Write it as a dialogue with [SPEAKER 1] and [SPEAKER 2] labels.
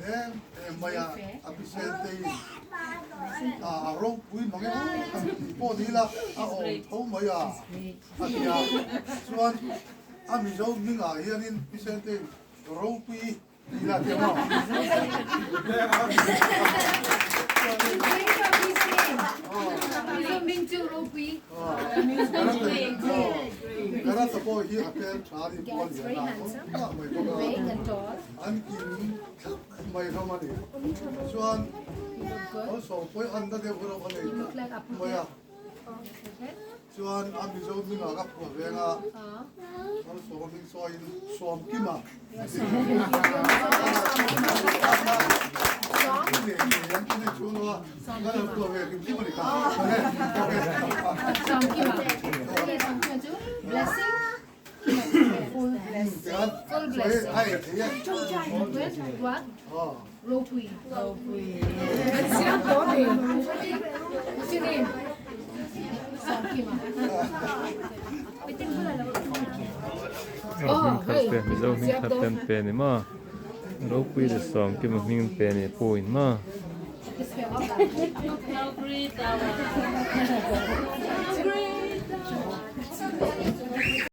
[SPEAKER 1] em em mai a, a Pisenteiin a ropui mang em han tih pawh ni ila a awm tho mai a, a ti a. Chuan a Mizo hmingah hianin Pisenteiin ropui tih ila a ti ang Garata pawh hi a hmel tha a ni pual lian a awm mai bawk a. An kim thlap mai hlawm a ni. Chuan Malsawmpuii an na deuh rawh a nei tlat mai a. Chuan a Mizo hmingah ka phuah veng a, Malsawma hming sawiin Sawmkima a ti.
[SPEAKER 2] Blessing.
[SPEAKER 3] Hming khat te Mizo hming khat te an pe a ni maw ropui leh sawmkima hming an pe a ni pawhin maw.